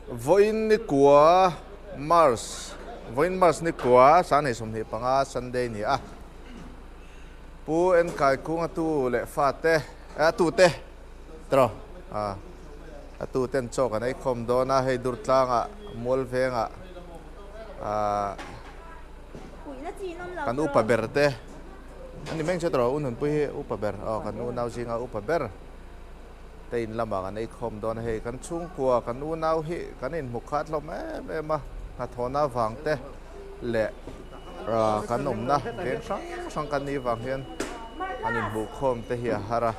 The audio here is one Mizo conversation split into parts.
Vawiin ni kua March Vawiin March ni kua Sanghnih 25 Sunday ni a. Pu Enkai Kunga tu leh fate a tute tiraw a a tuten chaw kan ei khawm dawn a hei Durtlangah Mualvengah ah kan upa ber te a ni meng che tiraw U Nunpui hi upa ber aw kan unau zinga upa ber. Te in lamah kan ei khawm dawn a, hei kan chhungkua kan unau hi kan inhmu khat hlawm em em a, hnathawhna vang te leh kan awmna veng hrang hrang kan nih vang hian an inhmuh khawm te hi a har a,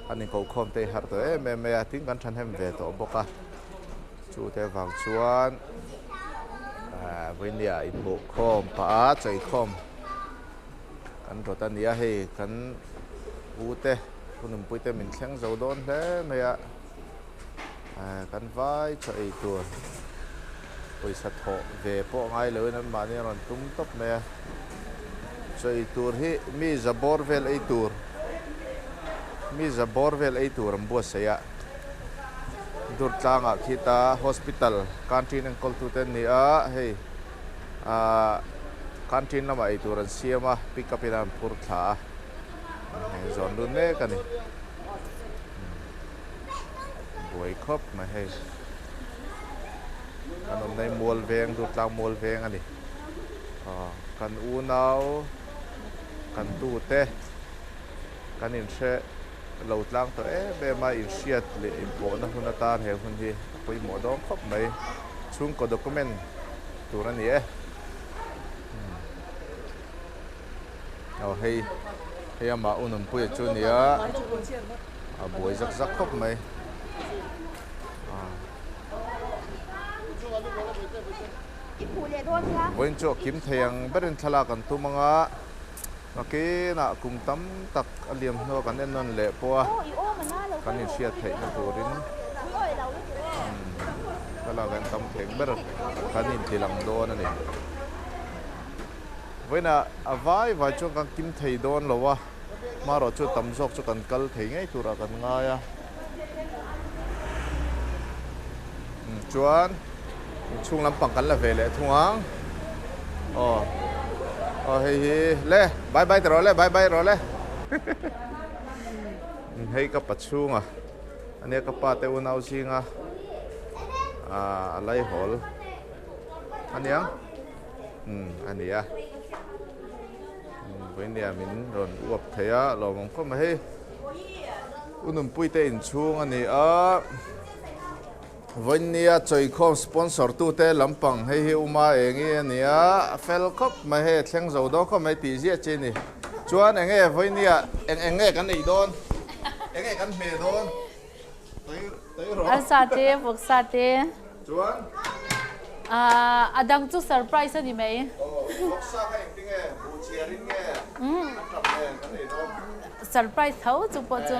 an inkoh khawm te hi a har tawh em em mai a, tin kan thahnem ve tawh bawk a, chu te vang chuan vawinia inhmuh khawm pah a chawi khawm. Kan rawt a nia hei kan u te pu nunpui te min thleng zo dawn hle mai a kan vai chaw ei tur pawisa thawh ve pawh ngai lo in an mahni a rawn tum tawp mai a chaw ei tur hi mi za bawr vel ei tur mi za bawr vel ei tur an buatsaih a Durtlangah khita hospital canteen enkawl tute an ni a hei. Ahh canteen lamah eitur an siam a pick up in an phur thla a heng zawn lut mek a ni buai khawp mai hei kan awmna hi mual veng Durtlang mual veng a ni aw kan unau kan tute kan inhre lo tlang tawh em em a inhriat leh inpawhna hun atan he hun hi a pawimawh dawn khawp mai chhungkaw document tur a ni e aw hei hei amah u Nunpuia chu a ni a a buai zak zak khawp mai vawiin chu a kim thei ang berin thlalak an tum ang a nakinah kum tam tak a liam hnuah kan en nawn leh pawh a kan inhriat theihna turin thlalak an tam thei ber kan intilang dawn a ni. Vawiinah a vai vai chuan kan kim thei dawn lo a, hmarawh chu tam zawk chu kan kal thei ngei turah kan ngai a. Chuan inchhung lampang kan la ve leh thung ang. Aw aw hei hi le bye bye ta rawh le bye bye rawh le. Hei ka pa chhunga ania ka pa te unau zinga a laihawl ania umm ania vawinia min rawn uap thei a lawmawm khawp mai hei u nunpui te inchhung ani a vawinia chawikhawm sponsor tute lampang hei hi uma eng i ania a fel khawp mai hei a thleng zo dawn khawp mai tih ziah chi ani chuan eng nge vawinia eng eng nge kan ei dawn eng nge kan hmeh dawn. Arsa te, vawksa te. Chuan? A dang chu surprise a ni mai. Vawksa kha engti nge? Buhchiar in nge? A ṭap nen kan ei dawn. Surprise tho chu pawh chu.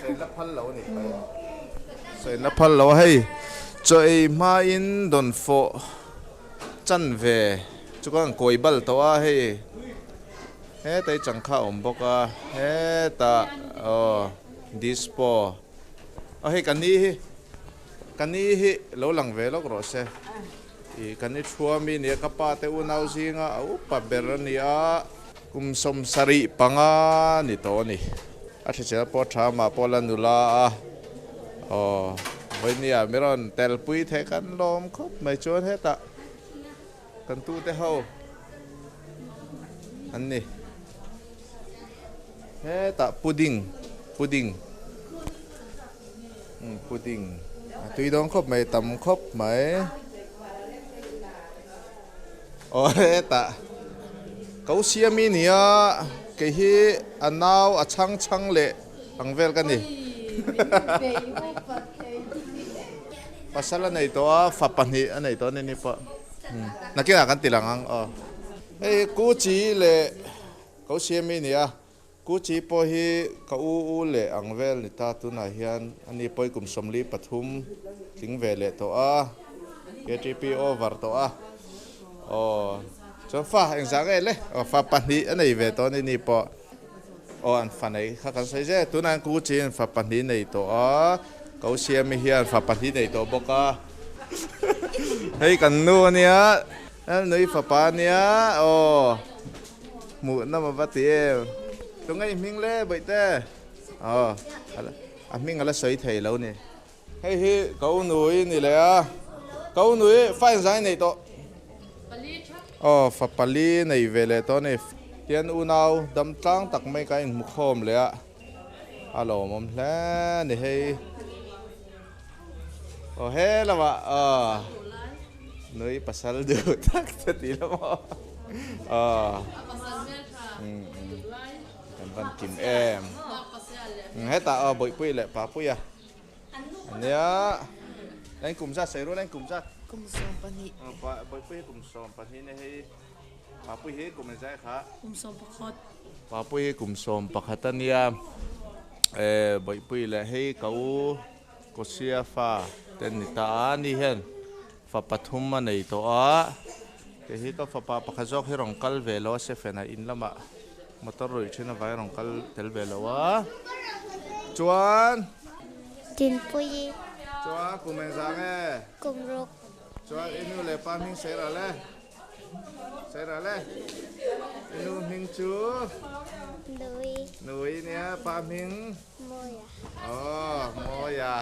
Sawi la phal lo a ni. Sawi la phal lo a hei. Chaw ei hma in dawn fawh chan ve chu kan kawi bal tawh a hei. Hetah hi changkha a awm bawk a, hetah aw. Dispo. Aw hei ka ni hi, ka ni hi lo lang ve lawk rawh se. Ih ka ni thuami nia ka pa te unau zinga a upa ber a ni a. Kum 75 ni tawh a ni. A hrisel pawh tha mah pawh la nula a. Aw vawinia mi rawn telpui theih kan lawm khawp mai chuan hetah kan tute ho an ni. Hetah pudding pudding umm pudding a tui dawn khawp mai tam khawp mai aw hetah ko siam i nia kei hi a nau a chhang chhang leh ang vel ka ni pasal a nei tawh a fa pahnih a nei tawh a ni ni pawh nakinah kan ti lang ang aw hei kuchi leh. Ko siam i nia, Ku Chi pawh hi ka u u leh ang vel ni ta tunah hian ani pawi kum 43 tling ve leh tawh a, KTP over tawh a, aw chuan fa engzah nge le, aw fa pahnih a nei ve tawh a ni ni pawh, aw an fa nei kha kan sawi zel, tunah hian Ku Chi in fa pahnih nei tawh a, Ko Siami hian fa pahnih nei tawh bawk a. Hei kan nu ania, nui fapa ania aw hmuh nawm a va ti em. Tunge i hming le bawihte? Aw a hming a la sawi thei lo ni. Hei hi ka u nui ni leh a, ka u nui fa engzah i neih tawh? Aw fa pali nei ve leh tawh a ni. Tian unau dam tlang tak mai ka inhmu khawm leh a, a lawmawm hle a ni hei. Aw he lamah aw nui pasal duh tak che tih lam aw. Aw kan van kim em. Hetah aw Bawihpui leh Papuia. Ania eng kum zat sawi rual eng kum zat? Kum 12. Bawihpui hi kum 12 nia hei Papui hi kum engzah kha? Kum 11. Papui hi kum 11 ania eh Bawihpui leh hei ka u Kawsia fa te an ni ta a ni hian fa pathum a nei tawh a kei hi ka fapa pakhat zawk hi rawn kal ve lo a Sefena in lamah Motor ruih thin avangin rawn kal tel ve lo a, chuan. Dinpuii. Chuan kum engzah nge? Kum ruk. Chuan i nu leh pa hming sawi ral e, sawi ral e. I nu hming chu? Nui. Nui nia, pa hming? Mawia. Aw, Mawia.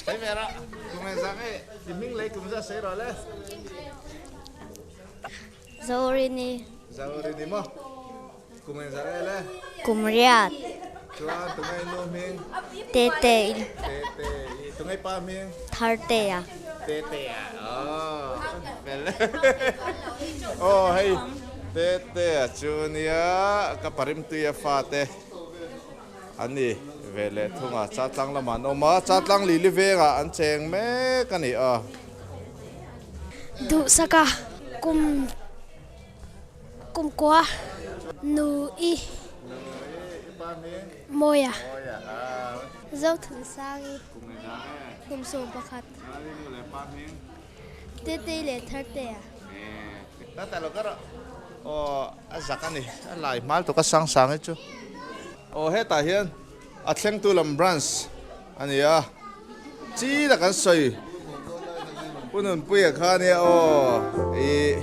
Sawi ve rawh, kum engzah nge? I hming leh i kum zah sawi ral e. Zorini. Zorini maw? Kum engzah nge le? Kum riat. Chuan tunge i nu hming? Tete i. Tete i. Tunge i pa hming? Thartea. Tetea. Aww fel. Aw hei Tetea chu nia ka parimtuia fate an ni ve leh thung a. Chatlang lamah an awm a, Chatlang Lili vengah an cheng mek a ni a. Duhsaka kum kum kua nu i Mawia Zothansangi kum 11 Tetei leh Thartea. Aw a zak a ni a lai hmal tawk a sang sang hi chu aw hetah hian a thlengtu lam branch a ni a chi tak an sawi Pu Nunpuia kha a nia aw ih.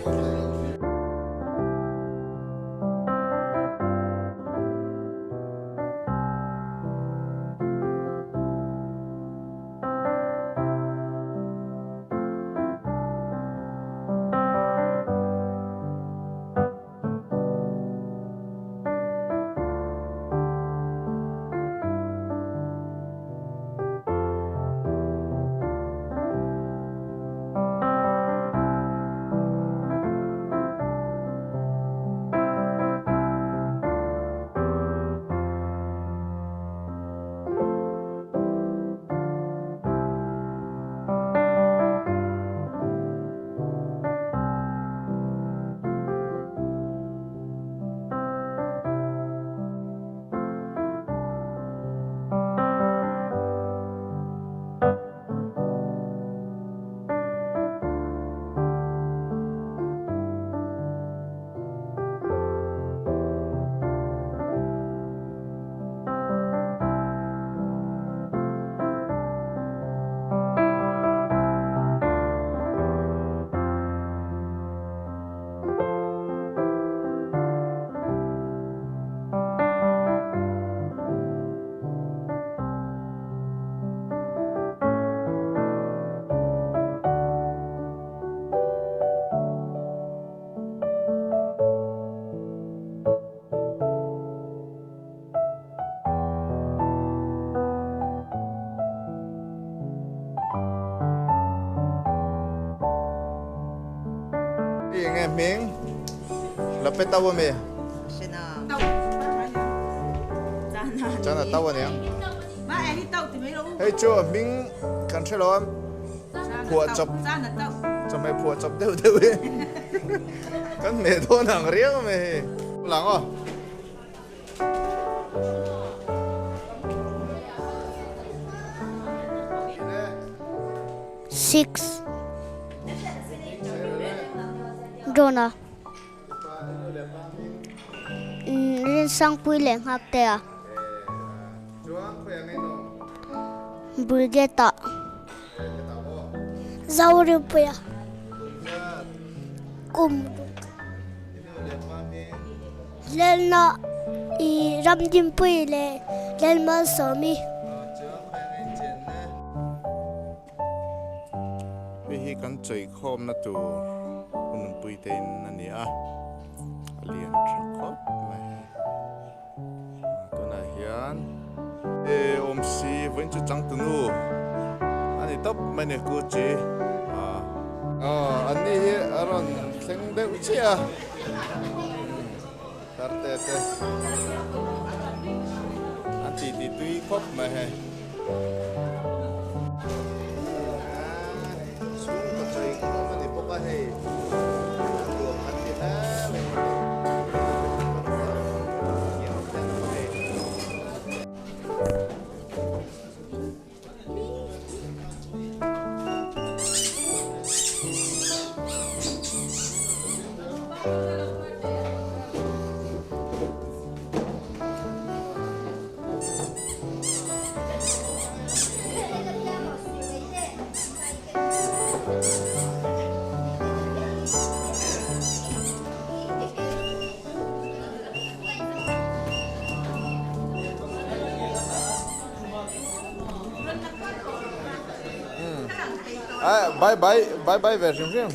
I enge hming la pe tau ami? Chan a tau aniang. Hei chu a hming kan hre lo a phuah chawp chawhmeh phuah chawp deuh deuh hi kan hmeh dawn ang riau mai hei. Lang aw. Six. Drona. Rinsangpui leh Nghaktea. Brigade-ah. Zorinpuia. Kum ruk. Lalna i Ramdinpuii leh Lalmalsawmi. Hei hi kan chawikhawmna tur hunpui te in a ni a, a lian tha khawp mai hei. Tunah hian e awm si vawiin chu changtunu a ni tawp mai ni Gucci ah an ni hi a rawn thleng deuh chiah a tarte te an ti ti tui khawp mai hei. Chhungkaw chawi khawm a ni bawk a hei a nuam an ti hle mai hei. Bye bye bye bye ve hrim hrim.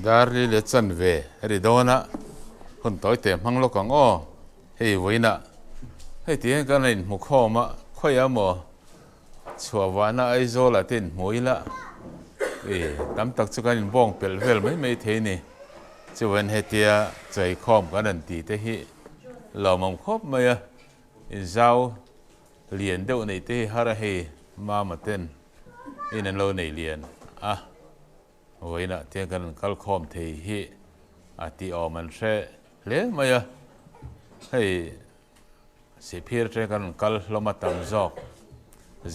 Darli leh chanve ri dawn a, hun tawi teh hmang lawk ang aw, hei vawiinah hei ti hian kan la inhmu khawm a, khawiah maw chhuah vahna Aizawlah te inhmu ila i tam tak chu kan inbawng pelh vel mai mai thei a ni, chuvain hetia chaikhawm kan rawn tih te hi lawmawm khawp mai a, inzau lian deuh neih te hi har a hei mama ten in an lo nei lian a vawiinah te kan rawn kal khawm thei hi a tih awm an hre hle mai a hei sihphir te kan rawn kal hlawm a tam zawk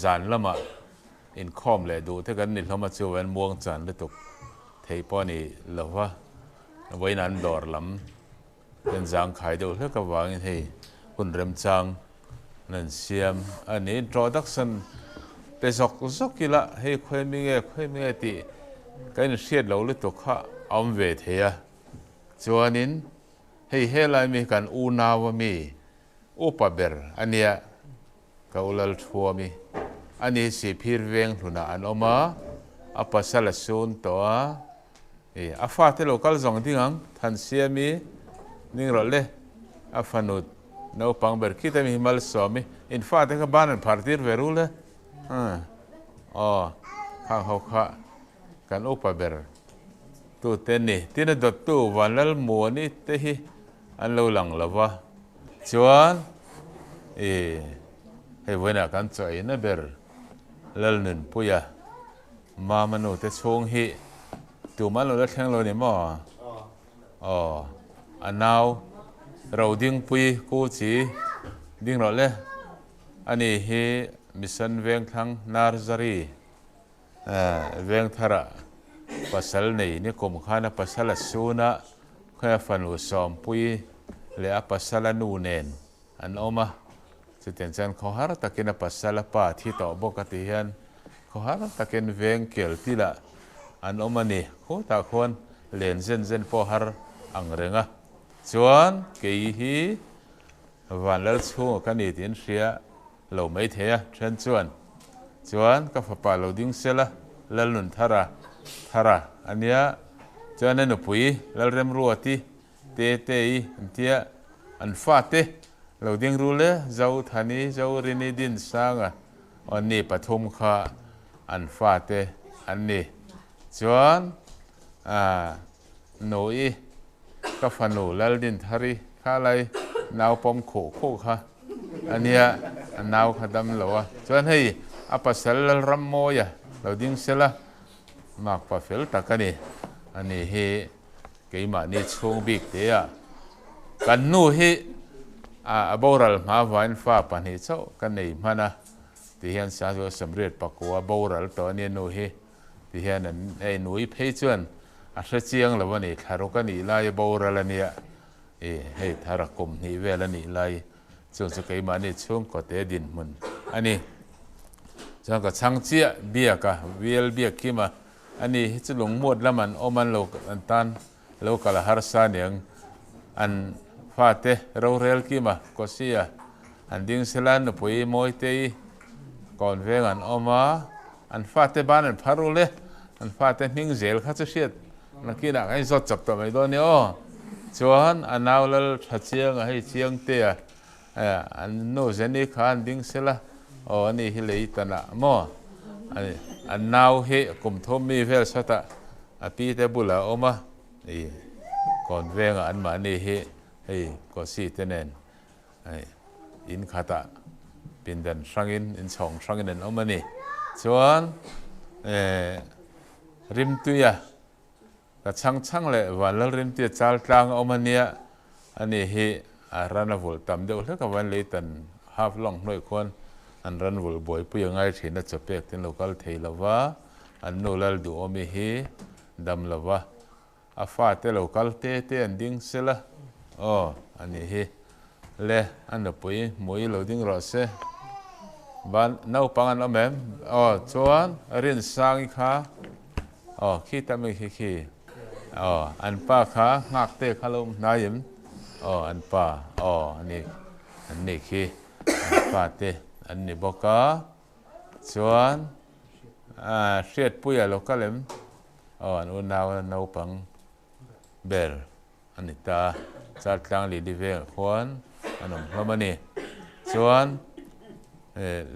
zan lamah inkhawm leh duh te kan ni hlawm a chuan muang chan lutuk thei pawh a ni lova vawiinah an dawr lam Kan zangkhai deuh hlek avangin hei hun remchang an siam a ni. Introduction pe zawk zawk ila hei khawi mi nge khawi mi nge tih kan inhriat lo lutuk kha a awm ve thei a. Chuanin hei helai mi hi kan unau a mi upa ber a nia ka u Lalthuami a ni Sihphir veng hlunah an awm a, a pasal a sun tawh a. I a fate lo kal zawng ding ang, Thansiami ning rawh le, a fanu naupang ber khita mi hi Malsawmi, in fate kha ban an phar tir ve rul e, aw khang ho kha kan upa ber tute ni, tin a dawttu Vanlalmuani te hi an lo lang lo va, chuan i hei vawiinah kan chaw eina ber Lalnunpuia. Mama nu te chhung hi tumah lo la thleng lo ni maw? Aw, a nau Rodingpui ku chi ding rawh le. Ani hi Mission Vengthlang Nursery Vengthara pasal nei ni kum khan a pasal a sun a, khawi a fanu Sawmpui leh a pasal a nu nen an awm a, chutiang chuan khawhar takin a pasal a pa thi tawh bawk a ti hian khawhar takin veng kel tilah an awm a ni. Khutah khuan len zen zen pawh har ang reng a, chuan kei hi Vanlal chhunga ka ni tiin hria lo mai thei a, then chuan chuan ka fapa lo ding sela Lalnunthara Thara a nia, chuan a nupui Lalremruati Tetei an tia, an fate lo ding ru le, Zothani, Zorini, Dinsanga aw ni pathum kha an fate an ni. Chuan aah Nui ka fanu Laldinthari kha lai nau pawm khuh khuh kha a nia, a nau kha dam lo a. Chuan hei a pasal Lalrammawia lo ding sela makpa fel tak a ni, a ni hi. Keimahni chhung bik te a kan nu hi a boral hma vain fa pahnih chauh ka nei hman a ti hian Sangzuala Samriat pakua boral tawh a nia nu hi ti hian an hei nui phei chuan a hre chiang lo a ni, thlaruk a nih lai boral a nia, i hei thar a kum hnih vel a nih lai chung chu keimahni chhungkaw te dinhmun a ni. Chuan ka chhang chiah biak a, Bial biak kim a, a ni hi chu lungmuat lam an awm an lo an tan lo kal a harsa aniang, an fate rorel kim a, Kawsia an ding sela nupui Mawitei kawn veng an awm a, an fate ban an phar ul e, an fate hming zel kha chu hriat nakinah kan inzawt chap tawh mai dawn nia aw. Chuan a nau lal tha chiang a hei chiang te a, an nu Jenny kha an ding sela aw ani hi lei tanah maw an nau hi kum thum mi vel sawtah a pi te bulah a awm a, i kawn vengah anmahni hi hei Kawsi te nen hei in khatah pindan hrangin in chhawng hrangin an awm a ni. Chuan eh Rimtuia ka chhang chhang leh Vanlal Rimtuia chal tlang a awm a nia, ani hi a ran a vulh tam deuh hlek avangin leitan half long hnuai khuan an ran vulh buaipui a ngai thin a, chawpek te an lo kal thei lo va, an nu lal duhawmi hi dam lo va, a fate lo kal te te an ding sel a, aw a nih hi le a nupui hmui lo ding rawh se, ban naupang an awm em? Aw chuan Rinsangi kha aw khi ta mi khi khi aw an pa kha nghak te kha lo awm hnai em? Aw an pa aw a ni an ni khi an fate an ni bawk a. Chuan Hriatpuia lo kal em? Aw an unau naupang ber a ni ta. Chaltlang Lili vengah khuan an awm hlawm a ni. Chuan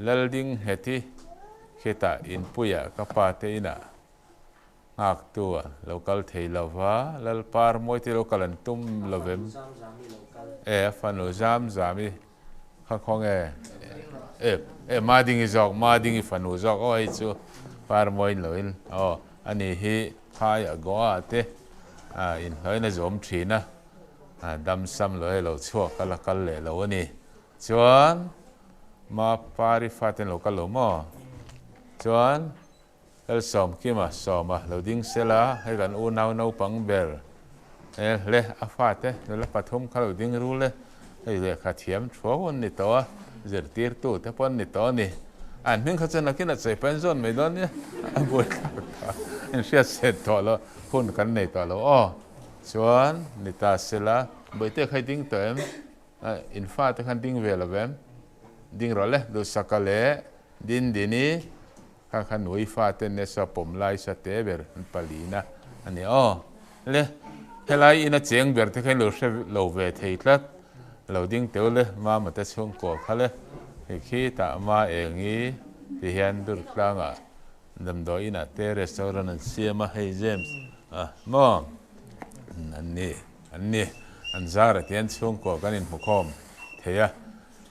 Lalding Ngheti khitah inpuiah ka pa te inah nghaktu a lo kal thei lo va, Lalpar Mawite lo kal an tum lo vem? E a fanu Zamzami. Kha khaw nge e e Madingi zawk Madingi fanu zawk aw hei chu Parmawiin lo in aw ani hi phai a Goa te a inhlawhin a zawm thin a a dam sam lo hei lo chhuak a la kal leh lo a ni chuan Mapari fate an lo kal lo maw chuan Lsawmkima sawma lo ding sela, hei kan unau naupang ber e hle a fate nula pathum kha lo ding rul e, hei lehkha thiam thuau an ni tawh a, zirtirtu te pawh an ni tawh a ni. An hming kha chuan nakin a chei pahin zawn mai dawn nia, a buaithlak tawh a, inhriat set tawh lo, hun kan nei tawh lo aw. Chuan ni ta sela, Bawihte kha i ding tawh em? In fate khan ding ve lo em? Ding rawh le, Duhsaka leh Dindini. Kha kha nui fate nesa pawm lai sa te ber an palina a ni aw. Le, helai ina cheng ber te kha in lo hre lo ve thei tlat. Lo ding teu le, mama te chhungkaw kha le. Hei khi tah ma engi ti hian Durtlangah damdawi inah te restaurant an siam a, hei James a maw an ni an ni an zar ati an chhungkaw kan inhmukhawm thei a.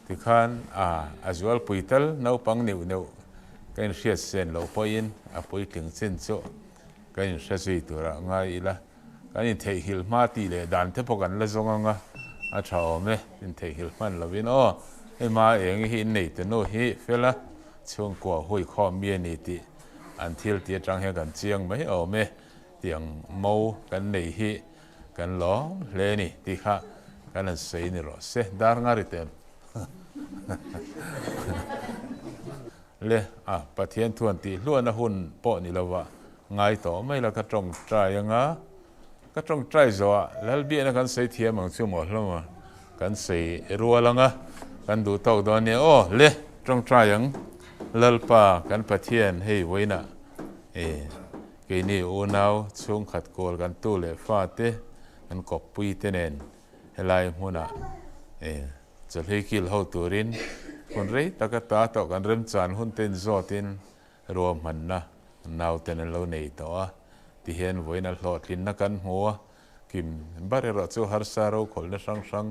Tikhan a a zualpui tal naupang neuh neuh ka inhriat sen loh pawhin a puitling chin chu ka inhre zui turah ngai ila, kan intheihnghilh hma tih leh dan te pawh kan la zawng ang a, a tha awm e, intheihnghilh hman lovin aw, hei hma eng hi innei te nu hi fel a, chhungkua hui khawm mi a ni tih an thil tih atang hian kan chiang mai awm e, tiang mo kan nei hi Kan lawm hle ni tih kha kan han sawi ni rawh se, dar nga ri tem le a Pathian thuan tih hluahna hun pawh ni lova ngai tawh mai la ka tawngtai anga ka tawngtai zawhah Lalbiakna kan sawi thiam ang chu maw hlawm a kan sawi rual anga kan duh tawk dawn nia aw le tawngtai ang Lalpa kan Pathian hei vawiinah e Keini unau chhungkhat kawl kan tu leh fate kan kawppui te nen helai hmunah chawhlui kil ho turin hun rei tak ata tawh kan remchan hun te inzawtin ruahmanna nauten an lo nei tawh a, tihian vawiin a hlawhtlinna kan hmu a, kim ber erawh chu harsa rokhawlhna hrang hrang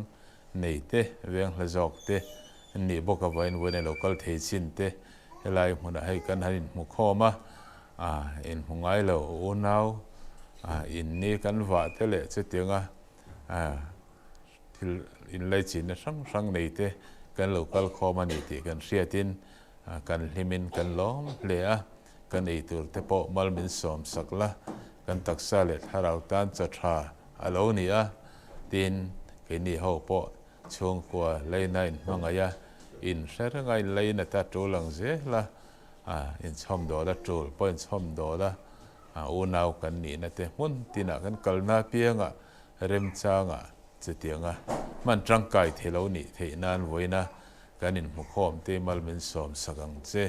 nei te, venghla zawk te an nih bawk avangin vawiin a lo kal thei chin te helai hmunah hei kan han inhmu khawm a. A inhmu ngai lo unau in ni kan vah te leh chutianga thil inlaichinna hrang hrang nei te kan lo kal khawm a ni tih kan hriatin kan hlimin kan lawm hle a, kan eitur te pawh mal min sawm sak la. kan taksa leh thlarau tan chaw tha a lo ni a, tin, keini ho pawh chhungkua leina inhmangaih a, inhre renga inleina ta tul ang zel a, inchhawm dawl a tul pawh inchhawm dawl a, unau kan nihna te hmun tinah kan kalna apiangah remchangah chutianga hman tangkai thei lo nih theih nan vawiina kan inhmukhawm te mal min sawm sak ang che.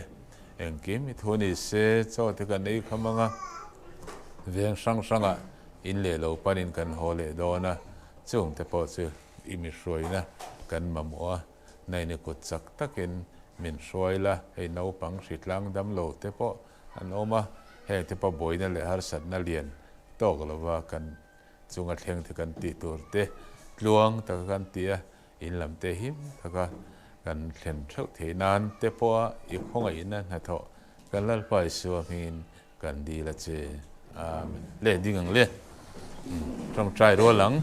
Engkim i thu ni se, chaw te kan ei kham anga, veng hrang hrangah in leh lo panin kan haw leh dawn a, chung te pawh chu i mi hruaina kan mamawh a, naini kut chak takin min hruai la, hei naupang hritlang damlo te pawh an awm a, heng te pawh buaina leh harsatna lian tawk lova kan chunga thleng te kan tih tur te tluang taka kan ti a, in lam te him taka kan thlen theuh theih nan te pawha i khawngaihna hnathawh kan Lalpa Isua hmingin kan dil a che. Amen. Le ding ang le. Tawngtai rual ang.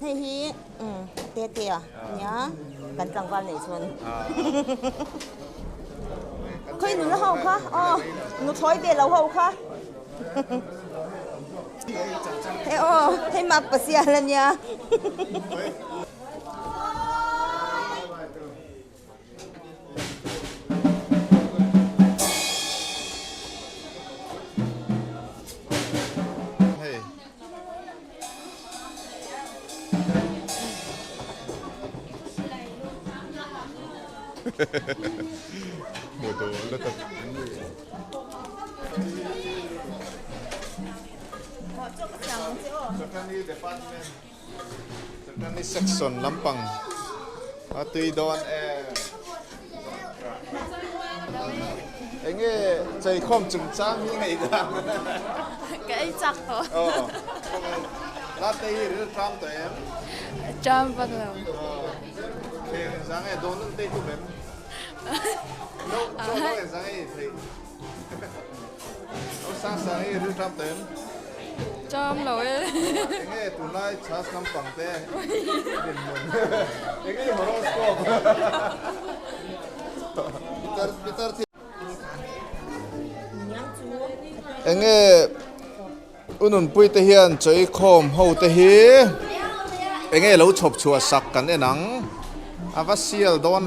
Hei hi te te a nia kan tlangval nei chuan khawi nula ho kha aw nuthlawi ve lo ho kha hei aw hei mak pasial a nia. Sakani section lampang a tui dawn em enge cheikhawm chungchang hi ngaih dan Ka ei chak tawh. Aw Latte hi ril tram tawh em? Tram vak lo. Kheng zang e dawn an tei tum em? No, chaw no e zang e thei. Aw sang sang hi ril tram tawh em? Tram lo e. Enge tunlai chhas lampang te dinhmun. Enge i horoscope. Pitar pitar thi. Enge ununpui te hian chawikhawm ho te hi enge lo chhawp chhuah sak kan en ang. A va sial dawn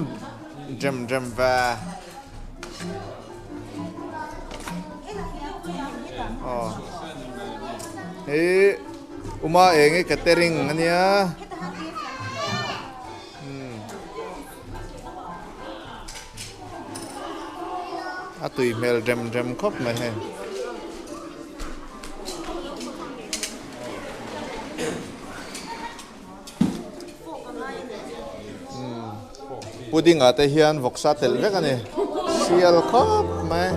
rem rem ve. Aw hei uma eng hi catering ania umm a tui hmel rem rem khawp mai hei. Pudding ah te hian vawksa telh vek a ni sial khawp mai.